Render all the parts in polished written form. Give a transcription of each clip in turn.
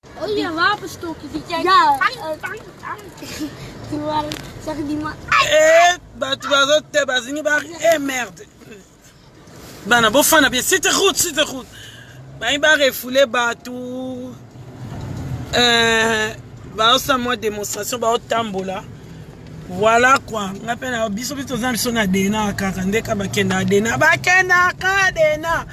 Oh ja, wapenstokje. Die jij... Ja, Tang, eh, tang, tang. Toen waren, zag ik die man. Eh, bato bazote bazingi ba e merde bana bofanda bien site goed site goed bayi barefoule bato euh, baosala mwa démonstration baotambola voilà quoi nga mpe na biso mpe toza biso na dena kaka nde ka bakendaka dena bakendaka dena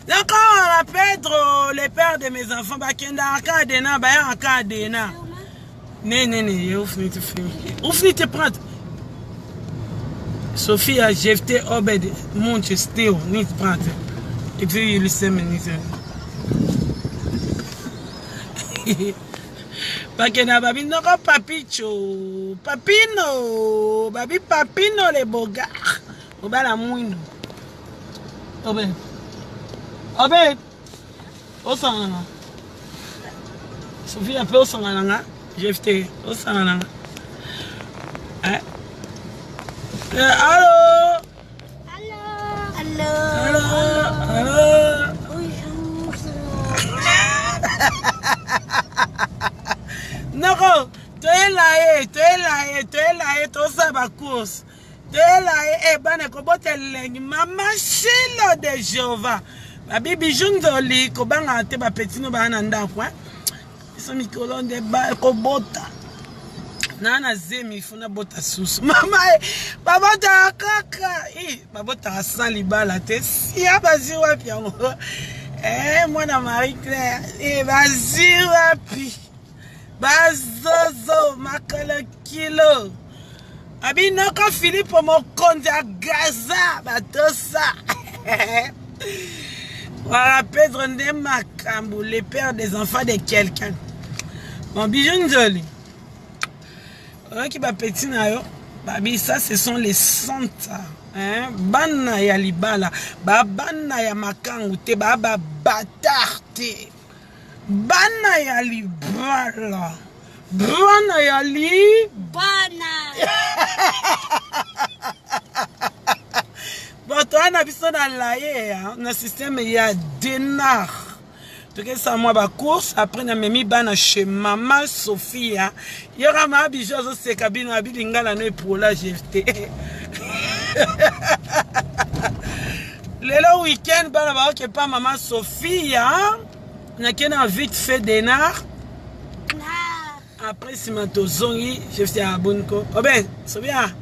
nakawala pedro le père de mes enfants bakendaka dena bayaka dena Nee, nee, nee, je hoeft niet te filmen. Hoeft niet te praten. Sophia, Jefte, Obed, mondje stil, niet praten. Ik wil jullie stemmen niet hebben. bakenda babi noko papicho papino babi papino le bogar obala mwindo obed obed osangana nga sofia mpe osangana nga jefte osangana nga eh? Eh, allo Hallo. Hallo. allo allo Bonjour. noko toyela ye toyela ye toyela ye tosala bacourse Tela ye eh, bana kobota elengi mama shilo de Jehova babi bijou nzoli kobangaka te bapeti no baa na ndako eh. Biso mikolo nde kobota naa na zemi fo nabota susu mama e babotaka kaka eh, babotaka sans libala te sia bazwi wapi yango eh, mwana marie claire eh, bazwi wapi bazozo makolo kilo abinoko filipo mokonzi ya gaza batosa voilà pedro nde makambo le père des enfants de quelqu'un bon bijou nzoli oyoki bapeti na yo babi ça ce sont les santa hein? bana ya libala babana ya makangu te baa babatard te bana ya libala bana ya li Bana. bato wana biso na laye na systeme ya denar tokesa mwa bacourse après namemi bana chez mama sophia yoka maa bijou azoseka bino abi lingala no epola jefte lelo weekend bana baoke pa mama sophia nake na vite fait denar après nsima tozongi jefte ya boniko obe sobia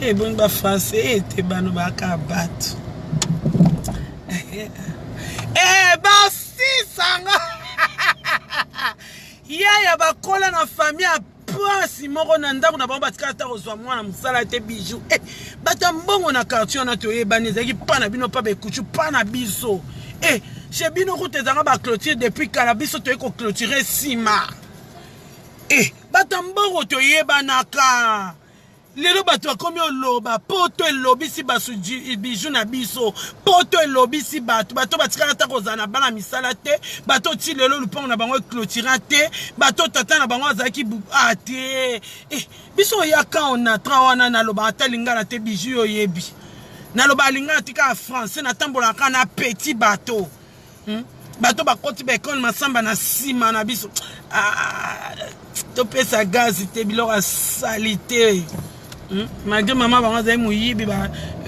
ebongi bafrançais ete bano baka bato eh, basisanga yaya bakola na famille ya pasi moko na ndako na bango batikala ata kozwa mwana mosala te bijou eh, bato ya mbongo na quartier wana toyebani ezalaki mpa na bino mpa bekucu mpa na biso eh, chez bino kutu ezalaka baclotire depuis kala biso toyei koclotire nsima eh, bato ya mbongo toyebanaka lelo bato bakomi oloba poto elobisi basu biju na biso poto elobisi bato bato batikala ata kozala na bana misala te bato ti lelo lupango na bango eclotira te bato tata na bango azalaki ah, te eh, biso oyaka onatra wana naloba ata lingala te biju yo oyebi naloba lingala te kaka français natambolaka na petit bateau Hmm? bato bakoti baekole masamba na nsima na biso ah, topesa gazi te biloko ya salite hmm? malgré mama bango azali moyibi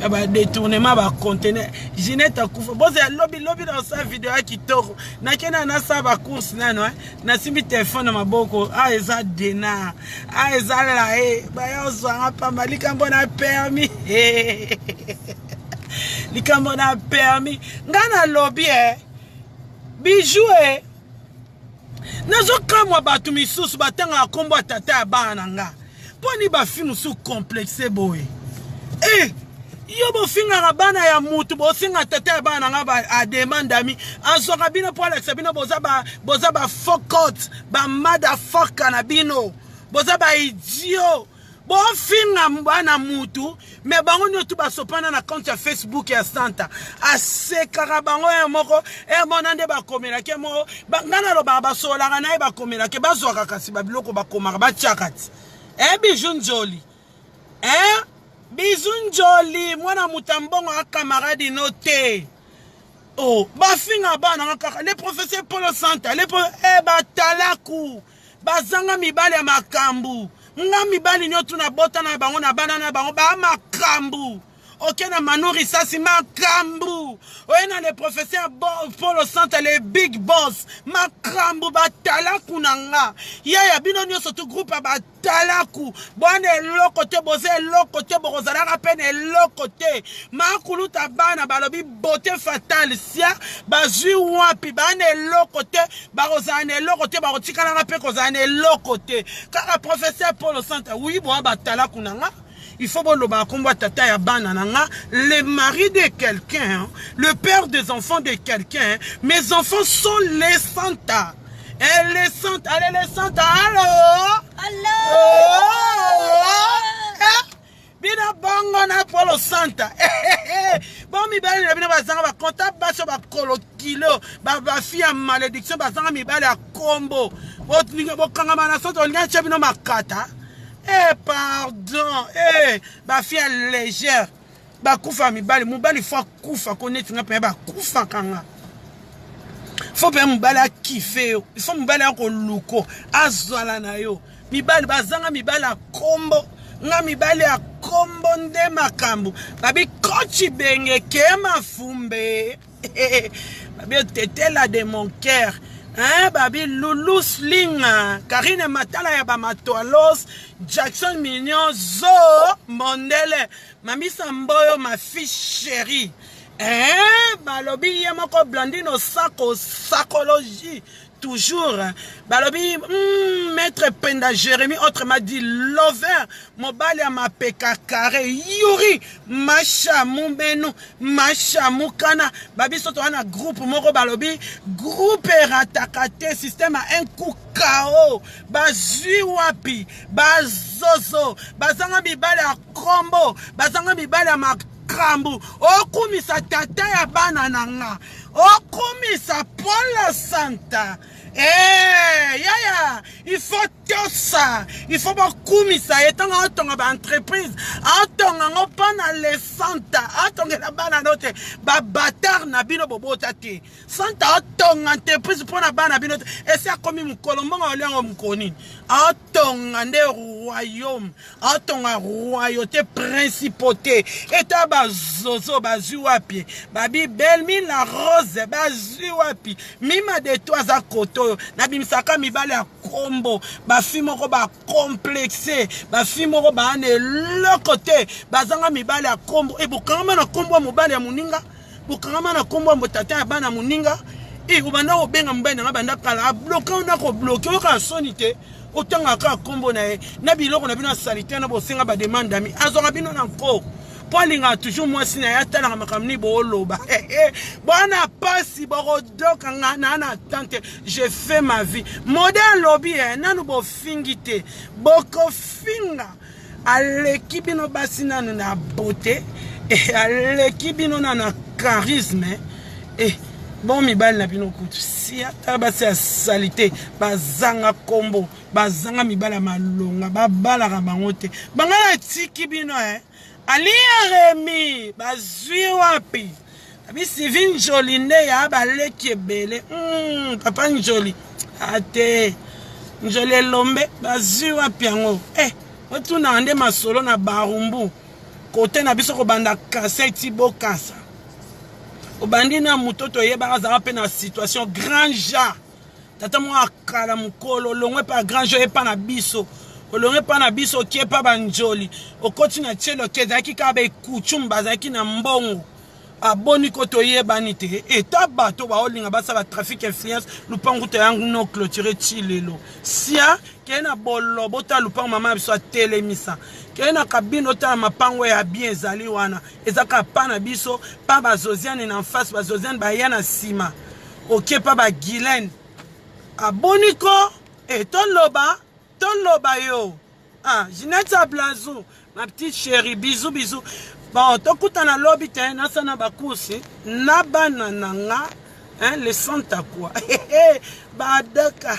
badetournement bacontener ginette akufa bozela lobi lobi na osala video ya kitoko nakenda nasala bacourse nano eh? nasimbi telefone na maboko a ah, eza denar a ah, eza laye baya ozwanga pamba likambo na permis likambo na permis nga nalobi e bijou e nazokamwa bato misusu batangaka nkombo ya tata ya bana na nga mpo ni bafi mosusu complexe boye e yo bofingaka bana ya mutu bofinga tata ya bana na nga ademandami azwaka bino mpo alakisa bino boza bafocote bamadafoka na bino boza baidiot bofinga bana mutu me bango niotu basopana na compte ya facebook ya santa asekaka bango ye moko emona nde bakomelaki moko ngai nalobaka basololaka na ye bakomelaki bazwaka kasi babiloko bakomaka batiaka ti e biju nzoli e bizu nzoli mwana moto ya mbongo akamaradi no te. Oh, bafinga bana nga kaka le professeur Polo Santa le pro... eh, batalaku bazanga mibali ya makambu nga mibali nyoto na bota na bango na bana na bango ba makambu oke na Manu Risasi makambu oye na le professeur Polo Santa le big boss makambu batalaku na nga yaya bino nyonso tu groupe ya Talaku bwana eloko te boza eloko te bokozalaka mpe na eloko te makuluta bana balobi beauté fatale sia bazwi wapi bana eloko te bakozala na eloko te bakotikalaka mpe kozala na eloko te kaka professeur Paul Santa oui boa batalaku na nga il faut boloba nkombo ya tata ya bana na nga le mari de quelqu'un le père des enfants de quelqu'un mes enfants sont les santa Elle est santa, elle est santa, allo Allo oh, eh, bino bongo na polo santa bo mibali na bino bazanga bakonta basi oyo bakolo kilo bafi ya malédiction bazanga mibali ya kombo bokangama na soto olingi atya bino makata eh pardon eh bafi ya légère bakufa mibali mobali fo akufa ko neti nga mpenza bakufaka nga fo mpenza mobali akife yo fo mobali akoluko azala na yo mibali bazanga mibali ya kombo nga mibali ya kombo nde makambo babi kochi benge ke mafumbe babi otetela de mon cœur Hein, babi Loulou Sling, Karine Matala ya ba Matoalos, Jackson Mignon, Zo Mondele, Mamisa Mboyo, ma fille chérie. Hein, balobi ye moko Blandine Osako, Sakologie, toujours. Balobi, maître Penda Jérémy, autrement dit, lover, mobali ya mapeka carré, Yuri, Masha Mumenu, Masha Mukana, babiso toza na groupe moko balobi, groupe erataka te, système à un coup KO, bazwi wapi, bazozo, bazanga mibali ya kombo, bazanga mibali ya makambo, okumisa tata ya bana na nga, okumisa Paul Santa. Eh, yaya, il faut tosa, il faut bakumisa ye ntango atonga ba entreprise, atonga ngo mpo na le Santa, atongela bana no te, ba bâtard na bino bobota te. Santa atonga entreprise mpo na bana bino te, esi akomi mokolo mbongo alia yango mokolo nini? Atonga nde royaume, atonga royauté, principauté. Eta bazozo bazwi wapi? Babi Belmi la rose bazwi wapi? Mima de toi aza koto oyo nabimisaka mibali ya kombo, bafi moko ba complexe, bafi moko baa na eloko te, bazanga mibali ya kombo. E bokangama na kombo ya mobali ya moninga, bokangama na kombo ya tata ya bana moninga. E obanda kobenga mobali nanga banda kala, abloke na kobloke, oyokaka soni te, otangaka kaka kombo na ye na biloko na bino ya salite na bosenga ba demande d'ami, azwaka bino na nko mpo alingaka toujours mwasi na ye, atalaka makambo nini booloba. Bwana pasi bokodoka nga na na tante, je fais ma vie mode alobi nanu bofingi te, bokofinga aleki bino basi nanu na beauté, aleki bino na na charisme, bon mibali na bino kutu si ata basi ya salite bazanga kombo, bazanga mibali ya malonga, babalaka bango te, banga natiki bino Alia Remy bazwi wapi? Abi Sylvie Njoli nde ya baleki ebele. Papa Njoli ate Njoli elombe bazwi wapi yango? Otunaka nde masolo na barumbu kote na biso kobanda kasa ti bokasa. Obandi na moto toyebaka azalaka mpe na situation grand ja. Tata moko akala mokolo olongwe pa grand ja epa na biso. Olongwe pa na biso okie pa banjoli. Okoti na tielo ke ezalaki kaka ba ekuchum bazalaki na mbongo. Aboni ko toyebani te. Eta bato baolinga basala trafic influence lupangu to yango no clôturer ti lelo. Sia ke na bolo bota lupangu mama biso atelemisa. Ke na cabine otala mapango ya bien ezali wana. Ezaka pa na biso pa bazoziane na face bazoziane baya na sima. Oke pa ba Guylaine. Aboni ko toloba toloba yo. Ah, Ginette Ablazou, ma petite chérie, bisous bisous. Bon, tokutana lobi te, nasana bakusi na bana nanga, hein, les santa quoi. Badaka.